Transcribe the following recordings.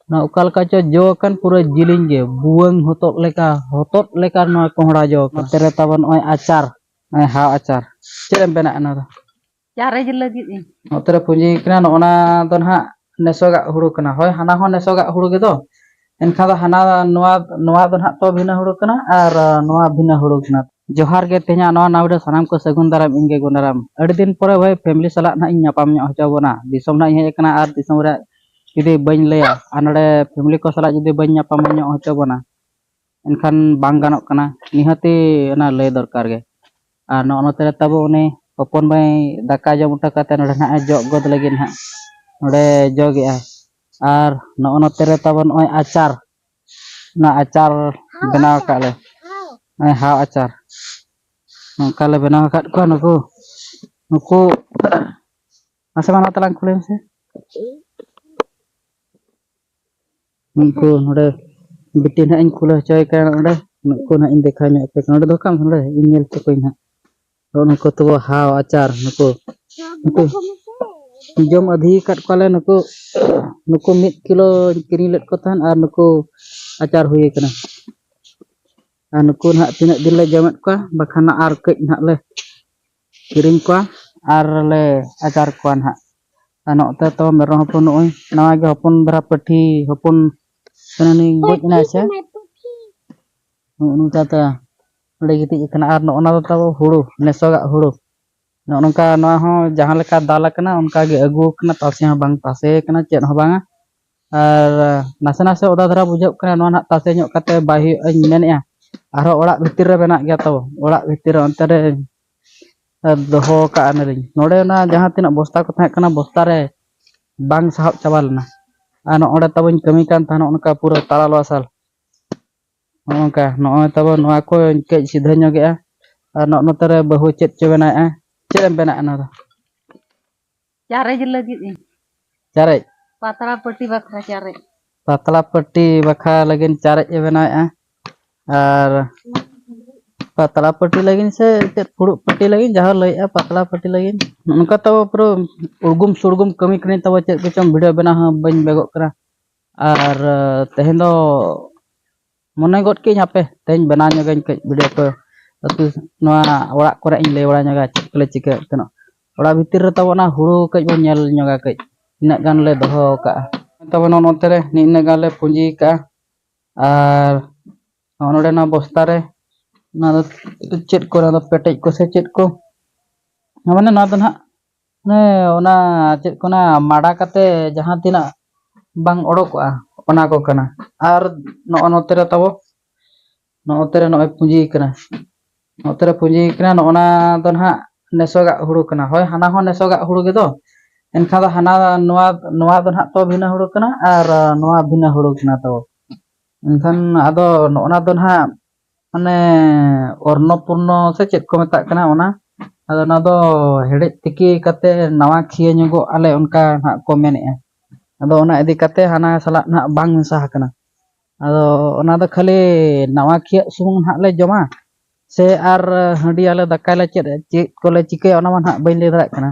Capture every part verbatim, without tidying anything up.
ᱱᱚᱣᱟ ᱚᱠᱟ ᱞᱮᱠᱟ ᱪᱚ ᱡᱚ ᱟᱠᱟᱱ, ᱯᱩᱨᱟᱹ ᱡᱤᱞᱤᱧ ᱜᱮ, ᱵᱩᱣᱟᱹᱝ ᱦᱚᱛᱚᱫ ᱞᱮᱠᱟ, ᱦᱚᱛᱚᱫ ᱞᱮᱠᱟ ᱱᱚᱣᱟ ᱠᱚᱦᱲᱟ ᱡᱚ ᱟᱠᱟᱱᱟ᱾ ᱱᱚᱛᱮ ᱨᱮ ᱛᱟᱵᱚᱱ ᱱᱚᱜᱼᱚᱭ ᱟᱪᱟᱨ, ᱱᱚᱜᱼᱚᱭ ᱦᱟᱣ ᱟᱪᱟᱨ᱾ ᱪᱮᱫ ᱮᱢ ᱵᱮᱱᱟᱜᱼᱟ ᱱᱚᱣᱟ ᱫᱚ? ᱪᱟᱨᱮᱡ ᱞᱟᱹᱜᱤᱫ ᱤᱧ᱾ ᱱᱚᱛᱮ ᱨᱮ ᱯᱩᱸᱡᱤ ᱠᱟᱱᱟ, ᱱᱚᱜᱼᱚ ᱱᱟ ᱫᱚ ᱱᱟᱦᱟᱜ ᱱᱮᱥᱚᱜᱟᱜ ᱦᱩᱲᱩ ᱠᱟᱱᱟ᱾ ᱦᱳᱭ, ᱦᱟᱱᱟ ᱦᱚᱸ ᱱᱮᱥᱚᱜᱟᱜ ᱦᱩᱲᱩ ᱜᱮᱫᱚ, ᱮᱱᱠᱷᱟᱱ ᱫᱚ ᱦᱟᱱᱟ, ᱱᱚᱣᱟ, ᱱᱚᱣᱟ ᱫᱚ ᱱᱟᱦᱟᱜ ᱛᱚ ᱵᱷᱤᱱᱟᱹ ᱦᱩᱲᱩ ᱠᱟᱱᱟ ᱟᱨ ᱱᱚᱣᱟ ᱵᱷᱤᱱᱟᱹ ᱦᱩᱲᱩ ᱠᱟᱱᱟ᱾ ᱡᱚᱦᱟᱨ ᱜᱮ, ᱛᱮᱦᱮᱧᱟᱜ ᱱᱚᱣᱟ ᱱᱟᱣᱟ video ᱥᱟᱱᱟᱢ ᱠᱚ ᱥᱟᱹᱜᱩᱱ ᱫᱟᱨᱟᱢ, ᱤᱧ ᱜᱮ ᱜᱩᱱᱟᱨᱟᱢ᱾ ᱟᱹᱰᱤ ᱫᱤᱱ ᱯᱚᱨᱮ ᱵᱷᱟᱹᱭ family ᱥᱟᱞᱟᱜ ᱱᱟᱦᱟᱜ ᱤᱧ ᱧᱟᱯᱟᱢ ᱧᱚᱜ ᱦᱚᱪᱚ ᱵᱚᱱᱟ᱾ ᱫᱤᱥᱚᱢ ᱱᱟᱦᱟᱜ ᱤᱧ ᱦᱮᱡ ᱟᱠᱟᱱᱟ ᱟᱨ ᱫᱤᱥᱚᱢ ᱨᱮᱭᱟᱜ ᱡᱩᱫᱤ ᱵᱟᱹᱧ ᱞᱟᱹᱭᱟ ᱟᱨ ᱱᱚᱰᱮ family ᱠᱚ ᱥᱟᱞᱟᱜ ᱡᱩᱫᱤ ᱵᱟᱹᱧ ᱧᱟᱯᱟᱢ ᱧᱚᱜ ᱦᱚᱪᱚ ᱵᱚᱱᱟ, ᱮᱱᱠᱷᱟᱱ ᱵᱟᱝ ᱜᱟᱱᱚᱜ ᱠᱟᱱᱟ᱾ ᱱᱤᱦᱟᱹᱛᱤ ᱚᱱᱟ ᱞᱟᱹᱭ ᱫᱚᱨᱠᱟᱨ ᱜᱮ᱾ ᱟᱨ ᱱᱚᱜᱼᱚ ᱱᱚᱛᱮ ᱨᱮ ᱛᱟᱵᱚ ᱩᱱᱤ ᱦᱚᱯᱚᱱ ᱢᱟᱹᱭ ᱫᱟᱠᱟ ᱡᱚᱢ ᱦᱚᱴᱚ ᱠᱟᱛᱮ ᱱᱚᱰᱮ ᱱᱟᱦᱟᱜ ᱮ ᱡᱚᱜ ᱜᱚᱫ ᱞᱟᱹᱜᱤᱫ ᱱᱟᱦᱟᱜ, ᱱᱚᱰᱮ ᱡᱚᱜᱮᱜᱼᱟᱭ᱾ ᱟᱨ ᱱᱚᱜᱼᱚ ᱱᱚᱛᱮ ᱨᱮ ᱛᱟᱵᱚ ᱱᱚᱜᱼᱚᱭ ᱟᱪᱟᱨ, ᱚᱱᱟ ᱟᱪᱟᱨ ᱵᱮᱱᱟᱣ ᱟᱠᱟᱫ ᱞᱮ, ᱱᱚᱜᱼᱚᱭ ᱦᱟᱣ ᱟᱪᱟᱨ᱾ ᱱᱚᱝᱠᱟ ᱞᱮ ᱵᱮᱱᱟᱣ ᱟᱠᱟᱫ ᱠᱚᱣᱟ ᱱᱩᱠᱩ, ᱱᱩᱠᱩ᱾ ᱢᱟᱥᱮ ᱢᱟ ᱱᱚᱣᱟ ᱛᱟᱞᱟᱝ ᱠᱷᱩᱞᱟᱹᱭ ᱢᱮᱥᱮ᱾ ᱩᱱᱠᱩ ᱱᱚᱰᱮ ᱵᱤᱴᱤ ᱱᱟᱦᱟᱜ ᱤᱧ ᱠᱷᱩᱞᱟᱹᱣ ᱦᱚᱪᱚᱭᱮ ᱠᱟᱱᱟ ᱱᱚᱰᱮ᱾ ᱱᱩᱠᱩ ᱱᱟᱦᱟᱜ ᱤᱧ ᱫᱮᱠᱷᱟᱣ ᱧᱚᱜ ᱟᱯᱮ ᱠᱟᱱᱟ᱾ ᱱᱚᱰᱮ ᱫᱚᱦᱚ ᱠᱟᱜ ᱢᱮ ᱱᱚᱰᱮ, ᱤᱧ ᱧᱮᱞ ᱦᱚᱪᱚ ᱠᱚᱣᱟᱧ ᱱᱟᱦᱟᱜ᱾ ᱱᱚᱜᱼᱚ ᱱᱩᱠᱩ ᱛᱟᱵᱚ ᱦᱟᱣ ᱟᱪᱟᱨ, ᱱᱩᱠᱩ, ᱱᱩᱠᱩ ᱡᱚᱢ ᱟᱹᱫᱷᱤ ᱟᱠᱟᱫ ᱠᱚᱣᱟᱞᱮ ᱱᱩᱠᱩ᱾ ᱱᱩᱠᱩ ᱢᱤᱫ ᱠᱤᱞᱳᱧ ᱠᱤᱨᱤᱧ ᱞᱮᱫ ᱠᱚ ᱛᱟᱦᱮᱸᱫ ᱟᱨ ᱱᱩᱠᱩ ᱟᱪᱟᱨ ᱦᱩᱭ ᱟᱠᱟᱱᱟ᱾ ᱟᱨ ᱱᱩᱠᱩ ᱱᱟᱦᱟᱜ ᱛᱤᱱᱟᱹᱜ ᱫᱤᱱ ᱞᱮ ᱡᱚᱢᱮᱫ ᱠᱚᱣᱟ, ᱵᱟᱠᱷᱟᱱ ᱟᱨ ᱠᱟᱹᱡ ᱱᱟᱦᱟᱜ ᱞᱮ ᱠᱤᱨᱤᱧ ᱠᱚᱣᱟ ᱟᱨ ᱞᱮ ᱟᱪᱟᱨ ᱠᱚᱣᱟ ᱱᱟᱦᱟᱜ᱾ ᱟᱨ ᱱᱚᱛᱮ ᱛᱚ ᱢᱮᱨᱚᱢ ᱦᱚᱯᱚᱱ ᱱᱚᱜᱼᱚᱭ ᱱᱟᱣᱟ ᱜᱮ ᱦᱚᱯᱚᱱ ᱫᱷᱟᱨᱟ ᱯᱟᱹᱴᱷᱤ ᱦᱚᱯᱚᱱ ᱠᱟᱱᱟ, ᱱᱩᱭ ᱜᱚᱡ ᱮᱱᱟᱭ ᱥᱮ? ᱱᱚᱜᱼᱚ ᱱᱚᱝᱠᱟ ᱛᱮ ᱱᱚᱰᱮ ᱜᱤᱛᱤᱡ ᱟᱠᱟᱱᱟ᱾ ᱟᱨ ᱱᱚᱜᱼᱚ ᱱᱟ ᱫᱚ ᱛᱟᱵᱚ ᱦᱩᱲᱩ, ᱱᱮᱥᱚᱜᱟᱜ ᱦᱩᱲᱩ᱾ ᱱᱚᱜᱼᱚ ᱱᱚᱝᱠᱟ ᱱᱚᱣᱟ ᱦᱚᱸ ᱡᱟᱦᱟᱸ ᱞᱮᱠᱟ ᱫᱟᱞ ᱟᱠᱟᱱᱟ ᱚᱱᱠᱟ ᱜᱮ ᱟᱹᱜᱩ ᱟᱠᱟᱱᱟ, ᱛᱟᱥᱮ ᱦᱚᱸ ᱵᱟᱝ ᱛᱟᱥᱮ ᱟᱠᱟᱱᱟ, ᱪᱮᱫ ᱦᱚᱸ ᱵᱟᱝᱟ᱾ ᱟᱨ ᱱᱟᱥᱮ ᱱᱟᱥᱮ ᱚᱫᱟ ᱫᱷᱟᱨᱟ ᱵᱩᱡᱷᱟᱹᱜ ᱠᱟᱱᱟ, ᱱᱚᱣᱟ ᱱᱟᱦᱟᱜ ᱛᱟᱥᱮ ᱧᱚᱜ ᱠᱟᱛᱮ ᱵᱟᱭ ᱦᱩᱭᱩᱜᱼᱟ ᱤᱧ ᱢᱮᱱᱮᱫᱼᱟ᱾ ᱟᱨᱦᱚᱸ ᱚᱲᱟᱜ ᱵᱷᱤᱛᱤᱨ ᱨᱮ ᱵᱮᱱᱟᱜ ᱜᱮᱭᱟ ᱛᱟᱵᱚ, ᱚᱲᱟᱜ ᱵᱷᱤᱛᱤᱨ ᱨᱮ ᱚᱱᱛᱮ ᱨᱮ ᱫᱚᱦᱚ ᱠᱟᱜᱼᱟ ᱱᱟᱞᱤᱧ᱾ ᱱᱚᱰᱮ ᱚᱱᱟ ᱡᱟᱦᱟᱸ ᱛᱤᱱᱟᱹᱜ ᱵᱚᱥᱛᱟ ᱠᱚ ᱛᱟᱦᱮᱸ ᱠᱟᱱᱟ, ᱵᱚᱥᱛᱟ ᱨᱮ ᱵᱟᱝ ᱥᱟᱦᱚᱵ ᱪᱟᱵᱟ ᱞᱮᱱᱟ᱾ ᱟᱨ ᱱᱚᱜᱼᱚᱸᱰᱮ ᱛᱟᱵᱚᱧ ᱠᱟᱹᱢᱤ ᱠᱟᱱ ᱛᱟᱦᱮᱱᱟ, ᱚᱱᱠᱟ ᱯᱩᱨᱟᱹ ᱛᱟᱞᱟ ᱞᱚᱥᱟᱞ᱾ ᱱᱚᱜᱼᱚ ᱱᱚᱝᱠᱟ, ᱱᱚᱜᱼᱚᱭ ᱛᱟᱵᱚ ᱱᱚᱣᱟ ᱠᱚ ᱠᱟᱹᱡ ᱥᱤᱫᱷᱟᱹ ᱧᱚᱜᱮᱜᱼᱟ᱾ ᱟᱨ ᱱᱚᱜᱼᱚ ᱱᱚᱛᱮ ᱨᱮ ᱵᱟᱹᱦᱩ ᱪᱮᱫ ᱪᱚ ᱵᱮᱱᱟᱣᱮᱫᱼᱟ᱾ ᱪᱮᱫ ᱮᱢ ᱵᱮᱱᱟᱣᱮᱫᱼᱟ ᱱᱚᱣᱟ ᱫᱚ? ᱪᱟᱨᱮᱡ ᱞᱟᱹᱜᱤᱫ ᱤᱧ᱾ ᱪᱟᱨᱮᱡ? ᱯᱟᱛᱲᱟ ᱯᱟᱹᱴᱤ ᱵᱟᱠᱷᱨᱟ ᱪᱟᱨᱮᱡ᱾ ᱯᱟᱛᱲᱟ ᱯᱟᱹᱴᱤ ᱵᱟᱠᱷᱨᱟ ᱞᱟᱹᱜᱤᱫ ᱪᱟᱨᱮᱡ ᱮ ᱵᱮᱱᱟᱣᱮᱫᱼᱟ᱾ ᱟᱨ ᱯᱟᱛᱲᱟ ᱯᱟᱹᱴᱤ ᱞᱟᱹᱜᱤᱫ ᱥᱮ ᱪᱮᱫ ᱯᱷᱩᱲᱩᱜ ᱯᱟᱹᱴᱤ ᱞᱟᱹᱜᱤᱫ, ᱡᱟᱦᱟᱸ ᱞᱟᱹᱭᱮᱫᱼᱟ ᱯᱟᱛᱲᱟ ᱯᱟᱹᱴᱤ ᱞᱟᱹᱜᱤᱫ᱾ ᱱᱚᱝᱠᱟ ᱛᱟᱵᱚ ᱯᱩᱨᱟᱹ ᱩᱲᱜᱩᱢ ᱥᱩᱲᱜᱩᱢ ᱠᱟᱹᱢᱤ ᱠᱟᱹᱱᱟᱹᱧ, ᱛᱟᱵᱚ ᱪᱮᱫ ᱠᱚᱪᱚᱝ video ᱵᱮᱱᱟᱣ ᱦᱚᱸ ᱵᱟᱹᱧ ᱵᱮᱜᱚᱜ ᱠᱟᱱᱟ᱾ ᱟᱨ ᱛᱮᱦᱮᱧ ᱫᱚ ᱢᱚᱱᱮ ᱜᱚᱫ ᱠᱮᱫᱟᱹᱧ ᱦᱟᱯᱮ ᱛᱮᱦᱮᱧ ᱵᱮᱱᱟᱣ ᱧᱚᱜᱟᱹᱧ ᱠᱟᱹᱡ ᱵᱷᱤᱰᱤᱭᱳ ᱠᱚ᱾ ᱟᱹᱛᱩ ᱱᱚᱣᱟ ᱚᱲᱟᱜ ᱠᱚᱨᱮ ᱤᱧ ᱞᱟᱹᱭ ᱵᱟᱲᱟ ᱧᱚᱜᱟ ᱪᱮᱫ ᱠᱚᱞᱮ ᱪᱤᱠᱟᱹᱭᱮᱫ ᱛᱟᱦᱮᱱᱟ᱾ ᱚᱲᱟᱜ ᱵᱷᱤᱛᱤᱨ ᱨᱮ ᱛᱟᱵᱚ ᱚᱱᱟ ᱦᱩᱲᱩ ᱠᱟᱹᱡ ᱵᱚᱱ ᱧᱮᱞ ᱧᱚᱜᱟ ᱠᱟᱹᱡ ᱛᱤᱱᱟᱹᱜ ᱜᱟᱱ ᱞᱮ ᱫᱚᱦᱚ ᱟᱠᱟᱫᱼᱟ᱾ ᱛᱟᱵᱚ ᱱᱚᱜᱼᱚ ᱱᱚᱛᱮ ᱨᱮ ᱱᱤᱱᱟᱹᱜ ᱜᱟᱱ ᱞᱮ ᱯᱩᱸᱡᱤ ᱟᱠᱟᱫᱼᱟ᱾ ᱟᱨ ᱱᱚᱜᱼᱚ ᱱᱚᱰᱮ ᱱᱚᱣᱟ ᱵᱚᱥᱛᱟ ᱨᱮ ᱚᱱᱟ ᱫᱚ ᱪᱮᱫ ᱠᱚ, ᱚᱱᱟ ᱫᱚ ᱯᱮᱴᱮᱡ ᱠᱚ ᱥᱮ ᱪᱮᱫ ᱠᱚ, ᱢᱟᱱᱮ ᱱᱚᱣᱟ ᱫᱚ ᱱᱟᱦᱟᱜ ᱚᱱᱮ ᱚᱱᱟ ᱪᱮᱫ ᱠᱚ ᱚᱱᱟ ᱢᱟᱰᱟ ᱠᱟᱛᱮ ᱡᱟᱦᱟᱸ ᱛᱤᱱᱟᱹᱜ ᱵᱟᱝ ᱚᱰᱳᱠᱚᱜᱼᱟ ᱚᱱᱟ ᱠᱚ ᱠᱟᱱᱟ᱾ ᱟᱨ ᱱᱚᱜᱼᱚ ᱱᱚᱛᱮ ᱨᱮ ᱛᱟᱵᱚ ᱱᱚᱜᱼᱚ ᱱᱚᱛᱮ ᱨᱮ ᱱᱚᱜᱼᱚᱭ ᱯᱩᱸᱡᱤ ᱠᱟᱱᱟ, ᱱᱚᱛᱮ ᱨᱮ ᱯᱩᱸᱡᱤ ᱠᱟᱱᱟ᱾ ᱱᱚᱜᱼᱚ ᱱᱟ ᱫᱚ ᱱᱟᱦᱟᱜ ᱱᱮᱥᱚᱜᱟᱜ ᱦᱩᱲᱩ ᱠᱟᱱᱟ, ᱦᱳᱭ ᱦᱟᱱᱟ ᱦᱚᱸ ᱱᱮᱥᱚᱜᱟᱜ ᱦᱩᱲᱩ ᱜᱮᱫᱚ, ᱮᱱᱠᱷᱟᱱ ᱫᱚ ᱦᱟᱱᱟ ᱱᱚᱣᱟ ᱱᱚᱣᱟ ᱫᱚ ᱱᱟᱦᱟᱜ ᱛᱚ ᱵᱷᱤᱱᱟᱹ ᱦᱩᱲᱩ ᱠᱟᱱᱟ ᱟᱨ ᱱᱚᱣᱟ ᱵᱷᱤᱱᱟᱹ ᱦᱩᱲᱩ ᱠᱟᱱᱟ ᱛᱟᱵᱚ᱾ ᱮᱱᱠᱷᱟᱱ ᱟᱫᱚ ᱱᱚᱜᱼᱚ ᱱᱟ ᱫᱚ ᱱᱟᱦᱟᱜ ᱢᱟᱱᱮ ᱚᱨᱱᱚᱯᱩᱨᱱᱚ ᱥᱮ ᱪᱮᱫ ᱠᱚ ᱢᱮᱛᱟᱜ ᱠᱟᱱᱟ ᱚᱱᱟ᱾ ᱟᱫᱚ ᱚᱱᱟ ᱫᱚ ᱦᱮᱰᱮᱡ ᱛᱤᱠᱤ ᱠᱟᱛᱮ ᱱᱟᱣᱟ ᱠᱷᱤᱭᱟᱹ ᱧᱚᱜᱚᱜ ᱟᱞᱮ ᱚᱱᱠᱟ ᱱᱟᱦᱟᱜ ᱠᱚ ᱢᱮᱱᱮᱫᱼᱟ᱾ ᱟᱫᱚ ᱚᱱᱟ ᱤᱫᱤ ᱠᱟᱛᱮ ᱦᱟᱱᱟ ᱥᱟᱞᱟᱜ ᱱᱟᱦᱟᱜ ᱵᱟᱝ ᱢᱮᱥᱟ ᱟᱠᱟᱱᱟ᱾ ᱟᱫᱚ ᱚᱱᱟ ᱫᱚ ᱠᱷᱟᱹᱞᱤ ᱱᱟᱣᱟ ᱠᱷᱤᱭᱟᱹᱜ ᱥᱩᱢᱩᱝ ᱱᱟᱦᱟᱜ ᱞᱮ ᱡᱚᱢᱟ ᱥᱮ ᱟᱨ ᱦᱟᱺᱰᱤᱭᱟᱞᱮ, ᱫᱟᱠᱟᱭᱟᱞᱮ, ᱪᱮᱫ ᱪᱮᱫ ᱠᱚᱞᱮ ᱪᱤᱠᱟᱹᱭᱟ ᱚᱱᱟ ᱢᱟ ᱱᱟᱦᱟᱜ ᱵᱟᱹᱧ ᱞᱟᱹᱭ ᱫᱟᱲᱮᱭᱟᱜ ᱠᱟᱱᱟ᱾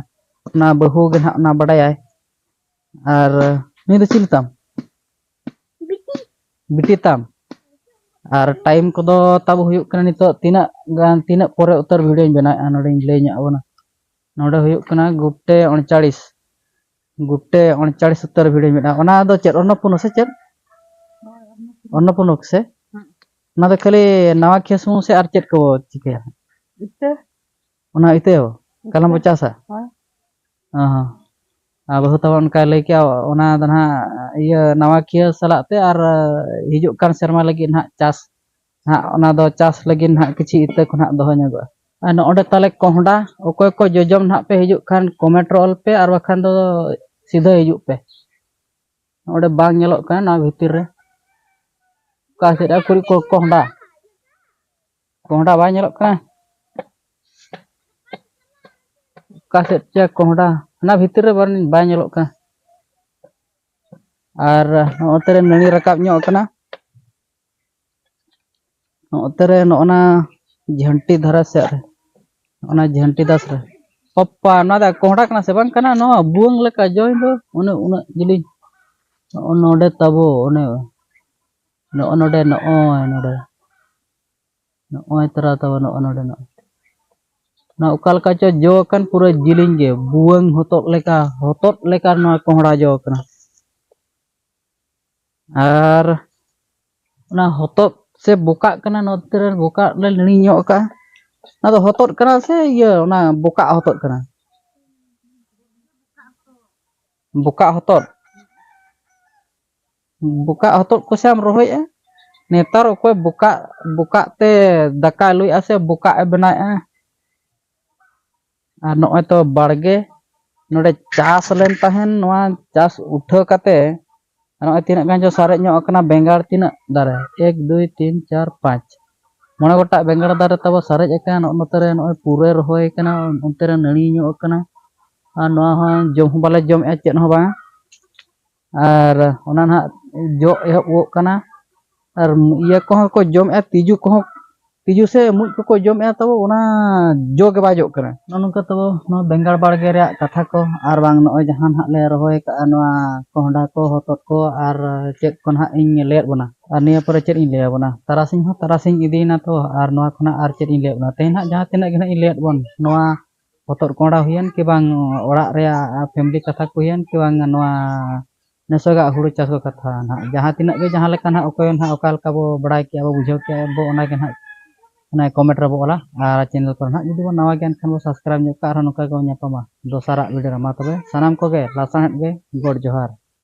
ᱚᱱᱟ ᱵᱟᱹᱦᱩ ᱜᱮ ᱱᱟᱦᱟᱜ ᱚᱱᱟ ᱵᱟᱰᱟᱭᱟᱭ᱾ ᱟᱨ ᱱᱩᱭ ᱫᱚ ᱪᱤᱞᱤ ᱛᱟᱢ? ᱵᱤᱴᱤ ᱛᱟᱢ? ᱟᱨ ᱴᱟᱭᱤᱢ ᱠᱚᱫᱚ ᱛᱟᱵᱚ ᱦᱩᱭᱩᱜ ᱠᱟᱱᱟ ᱱᱤᱛᱚᱜ ᱛᱤᱱᱟᱹᱜ ᱜᱟᱱ, ᱛᱤᱱᱟᱹᱜ ᱯᱚᱨᱮ ᱩᱛᱟᱹᱨ ᱵᱷᱤᱰᱤᱭᱳᱧ ᱵᱮᱱᱟᱣᱮᱫᱼᱟ ᱱᱚᱰᱮᱧ ᱞᱟᱹᱭ ᱧᱚᱜ ᱟᱵᱚᱱᱟ᱾ ᱱᱚᱰᱮ ᱦᱩᱭᱩᱜ ᱠᱟᱱᱟ ᱜᱩᱴᱮ ᱩᱱᱪᱟᱲᱤᱥ, ᱜᱩᱴᱮ ᱩᱱᱪᱟᱲᱤᱥ ᱩᱛᱟᱹᱨ ᱵᱷᱤᱰᱤᱭᱳᱧ ᱵᱮᱱᱟᱣᱟ᱾ ᱚᱱᱟ ᱫᱚ ᱪᱮᱫ ᱚᱱᱱᱚᱯᱩᱨᱱᱚ ᱥᱮ ᱪᱮᱫ? ᱚᱱᱱᱚᱯᱩᱨᱱᱚ ᱥᱮ? ᱦᱮᱸ᱾ ᱚᱱᱟ ᱫᱚ ᱠᱷᱟᱹᱞᱤ ᱱᱟᱣᱟ ᱠᱷᱤᱭᱟᱹ ᱥᱩᱢᱩᱝ ᱥᱮ ᱟᱨ ᱪᱮᱫ ᱠᱚ ᱪᱤᱠᱟᱹᱭᱟ? ᱤᱛᱟᱹ᱾ ᱚᱱᱟ ᱤᱛᱟᱹ ᱦᱚᱸ ᱠᱟᱞᱚᱢ ᱵᱚ ᱪᱟᱥᱟ? ᱦᱳᱭ᱾ ᱚ ᱦᱚᱸ᱾ ᱟᱨ ᱵᱟᱹᱦᱩ ᱛᱟᱵᱚᱱ ᱚᱱᱠᱟᱭ ᱞᱟᱹᱭ ᱠᱮᱜᱼᱟ, ᱚᱱᱟ ᱫᱚ ᱱᱟᱦᱟᱜ ᱤᱭᱟᱹ ᱱᱟᱣᱟ ᱠᱷᱤᱭᱟᱹ ᱥᱟᱞᱟᱜ ᱛᱮ ᱟᱨ ᱦᱤᱡᱩᱜ ᱠᱟᱱ ᱥᱮᱨᱢᱟ ᱞᱟᱹᱜᱤᱫ ᱱᱟᱦᱟᱜ ᱪᱟᱥ, ᱱᱟᱦᱟᱜ ᱚᱱᱟ ᱫᱚ ᱪᱟᱥ ᱞᱟᱹᱜᱤᱫ ᱱᱟᱦᱟᱜ ᱠᱤᱪᱷᱤ ᱤᱛᱟᱹ ᱠᱚ ᱱᱟᱦᱟᱜ ᱫᱚᱦᱚ ᱧᱚᱜᱚᱜᱼᱟ᱾ ᱟᱨ ᱱᱚᱜᱼᱚᱸᱰᱮ ᱛᱟᱞᱮ ᱠᱚᱸᱦᱰᱟ, ᱚᱠᱚᱭ ᱠᱚ ᱡᱚᱡᱚᱢ ᱱᱟᱦᱟᱜ ᱯᱮ ᱦᱤᱡᱩᱜ ᱠᱷᱟᱱ comment ᱨᱮ ᱚᱞ ᱯᱮ, ᱟᱨ ᱵᱟᱠᱷᱟᱱ ᱫᱚ ᱥᱤᱫᱷᱟᱹ ᱦᱤᱡᱩᱜ ᱯᱮ᱾ ᱱᱚᱸᱰᱮ ᱵᱟᱝ ᱧᱮᱞᱚᱜ ᱠᱟᱱᱟ ᱱᱚᱣᱟ ᱵᱷᱤᱛᱤᱨ ᱨᱮ᱾ ᱚᱠᱟ ᱥᱮᱫ ᱨᱮ ᱠᱩᱲᱤ ᱠᱚ ᱠᱚᱸᱦᱰᱟ? ᱠᱚᱸᱦᱰᱟ ᱵᱟᱭ ᱧᱮᱞᱚᱜ ᱠᱟᱱᱟ᱾ ᱚᱠᱟ ᱥᱮᱫ ᱪᱚ ᱠᱚᱸᱦᱰᱟ? ᱚᱱᱟ ᱵᱷᱤᱛᱤᱨ ᱨᱮ ᱵᱟᱝ, ᱵᱟᱭ ᱧᱮᱞᱚᱜ ᱠᱟᱱᱟ᱾ ᱟᱨ ᱱᱚᱛᱮ ᱨᱮ ᱱᱟᱹᱲᱤ ᱨᱟᱠᱟᱵ ᱧᱚᱜ ᱠᱟᱱᱟ᱾ ᱱᱚᱛᱮ ᱨᱮ ᱱᱚᱜᱼᱚ ᱱᱟ ᱡᱷᱟᱹᱱᱴᱤ ᱫᱷᱟᱨᱟ ᱥᱮᱫ ᱨᱮ, ᱚᱱᱟ ᱡᱷᱟᱹᱱᱴᱤ ᱫᱟᱥ ᱨᱮ᱾ ᱯᱟᱯᱟ, ᱱᱚᱣᱟ ᱫᱚ ᱠᱚᱸᱦᱰᱟ ᱠᱟᱱᱟ ᱥᱮ ᱵᱟᱝ ᱠᱟᱱᱟ? ᱱᱚᱣᱟ ᱵᱩᱣᱟᱹᱝ ᱞᱮᱠᱟ ᱡᱚᱭᱮᱱ ᱫᱚ, ᱩᱱᱟᱹᱜ, ᱩᱱᱟᱹᱜ ᱡᱤᱞᱤᱧ᱾ ᱱᱚᱜᱼᱚ ᱱᱚᱰᱮ ᱛᱟᱵᱚ ᱚᱱᱮ ᱱᱚᱜᱼᱚ ᱱᱚᱰᱮ ᱱᱚᱜᱼᱚᱭ ᱱᱚᱰᱮ ᱱᱚᱜᱼᱚᱭ ᱛᱟᱨᱟ ᱛᱟᱵᱚ ᱱᱚᱜᱼᱚ ᱱᱚᱰᱮ ᱱᱚᱜᱼᱚᱭ᱾ ᱱᱚᱣᱟ ᱚᱠᱟ ᱞᱮᱠᱟ ᱪᱚ ᱡᱚ ᱟᱠᱟᱱ, ᱯᱩᱨᱟᱹ ᱡᱤᱞᱤᱧ ᱜᱮ, ᱵᱩᱣᱟᱹᱝ ᱦᱚᱛᱚᱫ ᱞᱮᱠᱟ, ᱦᱚᱛᱚᱫ ᱞᱮᱠᱟ ᱱᱚᱣᱟ ᱠᱚᱦᱲᱟ ᱡᱚ ᱟᱠᱟᱱᱟ᱾ ᱟᱨ ᱚᱱᱟ ᱦᱚᱛᱚᱫ ᱥᱮ ᱵᱚᱠᱟᱜ ᱠᱟᱱᱟ, ᱱᱚᱛᱮ ᱨᱮ ᱵᱚᱠᱟᱜ ᱞᱮ ᱱᱟᱹᱲᱤ ᱧᱚᱜ ᱟᱠᱟᱜᱼᱟ᱾ ᱚᱱᱟ ᱫᱚ ᱦᱚᱛᱚᱫ ᱠᱟᱱᱟ ᱥᱮ ᱤᱭᱟᱹ, ᱚᱱᱟ ᱵᱚᱠᱟᱜ ᱦᱚᱛᱚᱫ ᱠᱟᱱᱟ? ᱵᱚᱠᱟᱜ ᱦᱚᱛᱚᱫ᱾ ᱵᱚᱠᱟᱜ ᱦᱚᱛᱚᱫ ᱠᱚᱥᱮᱢ ᱨᱚᱦᱚᱭᱮᱜᱼᱟ? ᱱᱮᱛᱟᱨ ᱚᱠᱚᱭ ᱵᱚᱠᱟᱜ, ᱵᱚᱠᱟᱜ ᱛᱮ ᱫᱟᱠᱟ ᱞᱩᱭᱮᱜᱼᱟ ᱥᱮ ᱵᱚᱠᱟᱜ ᱮ ᱵᱮᱱᱟᱣᱮᱜᱼᱟ? ᱟᱨ ᱱᱚᱜᱼᱚᱭ ᱛᱚ ᱵᱟᱲᱜᱮ ᱱᱚᱰᱮ ᱪᱟᱥ ᱞᱮᱱ ᱛᱟᱦᱮᱱ, ᱱᱚᱣᱟ ᱪᱟᱥ ᱩᱴᱷᱟᱹᱣ ᱠᱟᱛᱮ ᱱᱚᱜᱼᱚᱭ ᱛᱤᱱᱟᱹᱜ ᱜᱟᱱ ᱪᱚ ᱥᱟᱨᱮᱡ ᱧᱚᱜ ᱟᱠᱟᱱᱟ ᱵᱮᱸᱜᱟᱲ᱾ ᱛᱤᱱᱟᱹᱜ ᱫᱟᱨᱮ? ᱮᱠ, ᱫᱩᱭ, ᱛᱤᱱ, ᱪᱟᱨ, ᱯᱟᱸᱪ, ᱢᱚᱬᱮ ᱜᱚᱴᱟᱜ ᱵᱮᱸᱜᱟᱲ ᱫᱟᱨᱮ ᱛᱟᱵᱚ ᱥᱟᱨᱮᱡ ᱟᱠᱟᱱ᱾ ᱱᱚᱜᱼᱚ ᱱᱚᱛᱮ ᱨᱮ ᱱᱚᱜᱼᱚᱭ ᱯᱩᱨᱟᱹᱭ ᱨᱚᱦᱚᱭ ᱠᱟᱱᱟ, ᱚᱱᱛᱮ ᱨᱮ ᱱᱟᱹᱲᱤ ᱧᱚᱜ ᱟᱠᱟᱱᱟ᱾ ᱟᱨ ᱱᱚᱣᱟ ᱦᱚᱸ ᱡᱚᱢ ᱦᱚᱸ ᱵᱟᱞᱮ ᱡᱚᱢᱮᱜᱼᱟ, ᱪᱮᱫ ᱦᱚᱸ ᱵᱟᱝ᱾ ᱟᱨ ᱚᱱᱟ ᱱᱟᱦᱟᱜ ᱡᱚ ᱮᱦᱚᱵ ᱜᱚᱜ ᱠᱟᱱᱟ᱾ ᱟᱨ ᱤᱭᱟᱹ ᱠᱚᱦᱚᱸ ᱠᱚ ᱡᱚᱢᱮᱜᱼᱟ, ᱛᱤᱡᱩ ᱠᱚᱦᱚᱸ, ᱛᱤᱡᱩ ᱥᱮ ᱢᱩᱡ ᱠᱚᱠᱚ ᱡᱚᱢᱮᱜᱼᱟ, ᱛᱟᱵᱚ ᱚᱱᱟ ᱡᱚ ᱜᱮ ᱵᱟᱭ ᱡᱚᱜ ᱠᱟᱱᱟ᱾ ᱱᱚᱜᱼᱚ ᱱᱚᱝᱠᱟ ᱛᱟᱵᱚ ᱱᱚᱣᱟ ᱵᱮᱸᱜᱟᱲ ᱵᱟᱲᱜᱮ ᱨᱮᱭᱟᱜ ᱠᱟᱛᱷᱟ ᱠᱚ, ᱟᱨ ᱵᱟᱝ ᱱᱚᱜᱼᱚᱭ ᱡᱟᱦᱟᱸ ᱱᱟᱦᱟᱜ ᱞᱮ ᱨᱚᱦᱚᱭ ᱠᱟᱜᱼᱟ, ᱱᱚᱣᱟ ᱠᱚᱦᱰᱟ ᱠᱚ, ᱦᱚᱛᱚᱫ ᱠᱚ, ᱟᱨ ᱪᱮᱫ ᱠᱚ ᱱᱟᱦᱟᱜ ᱤᱧ ᱞᱟᱹᱭᱟᱫ ᱵᱚᱱᱟ᱾ ᱟᱨ ᱱᱤᱭᱟᱹ ᱯᱚᱨᱮ ᱪᱮᱫ ᱤᱧ ᱞᱟᱹᱭᱟᱵᱚᱱᱟ, ᱛᱟᱨᱟᱥᱤᱧ ᱦᱚᱸ ᱛᱟᱨᱟᱥᱤᱧ ᱤᱫᱤᱭᱮᱱᱟ ᱛᱚ, ᱟᱨ ᱱᱚᱣᱟ ᱠᱷᱚᱱᱟᱜ ᱟᱨ ᱪᱮᱫ ᱤᱧ ᱞᱟᱹᱭᱟᱫ ᱵᱚᱱᱟ, ᱛᱮᱦᱮᱧ ᱱᱟᱦᱟᱜ ᱡᱟᱦᱟᱸ ᱛᱤᱱᱟᱹᱜ ᱜᱮ ᱱᱟᱦᱟᱜ ᱤᱧ ᱞᱟᱹᱭᱟᱫ ᱵᱚᱱ, ᱱᱚᱣᱟ ᱦᱚᱛᱚᱫ ᱠᱚᱦᱰᱟ ᱦᱩᱭᱮᱱ ᱠᱤ ᱵᱟᱝ ᱚᱲᱟᱜ ᱨᱮᱭᱟᱜ ᱯᱷᱮᱢᱞᱤ ᱠᱟᱛᱷᱟ ᱠᱚ ᱦᱩᱭᱮᱱ ᱠᱤ ᱵᱟᱝ ᱱᱚᱣᱟ ᱱᱮᱥᱚᱜᱟᱜ ᱦᱩᱲᱩ ᱪᱟᱥ ᱠᱚ ᱠᱟᱛᱷᱟ ᱱᱟᱦᱟᱜ, ᱡᱟᱦᱟᱸ ᱛᱤᱱᱟᱹᱜ ᱜᱮ ᱡᱟᱦᱟᱸ ᱞᱮᱠᱟ ᱱᱟᱦᱟᱜ ᱚᱠᱚᱭ ᱱᱟᱦᱟᱜ ᱚᱠᱟ ᱞᱮᱠᱟ ᱵᱚ ᱵᱟᱲᱟᱭ ᱠᱮᱜᱼᱟ, ᱵᱚ ᱵᱩᱡᱷᱟᱹᱣ ᱠᱮᱜᱼᱟ ᱵᱚ, ᱚᱱᱟ ᱜᱮ ᱱᱟᱦᱟᱜ ᱚᱱᱟ ᱠᱚᱢᱮᱱᱴ ᱨᱮᱵᱚ ᱚᱞᱟ᱾ ᱟᱨ ᱪᱮᱱᱮᱞ ᱠᱚᱨᱮ ᱱᱟᱦᱟᱜ ᱡᱩᱫᱤ ᱵᱚᱱ ᱱᱟᱣᱟ ᱜᱮᱭᱟ ᱮᱱᱠᱷᱟᱱ ᱵᱚ ᱥᱟᱵᱥᱠᱨᱟᱭᱤᱵᱽ ᱧᱚᱜ ᱠᱟᱜᱼᱟ, ᱟᱨᱦᱚᱸ ᱱᱚᱝᱠᱟ ᱜᱮᱵᱚᱱ ᱧᱟᱯᱟᱢᱟ ᱫᱚᱥᱟᱨᱟᱜ ᱵᱷᱤᱰᱤᱭᱳ ᱨᱮ᱾ ᱢᱟ ᱛᱚᱵᱮ ᱥᱟᱱᱟᱢ ᱠᱚᱜᱮ ᱞᱟᱥᱟᱬᱦᱮᱫ ᱜᱮ ᱜᱚᱰ ᱡᱚᱦᱟᱨ᱾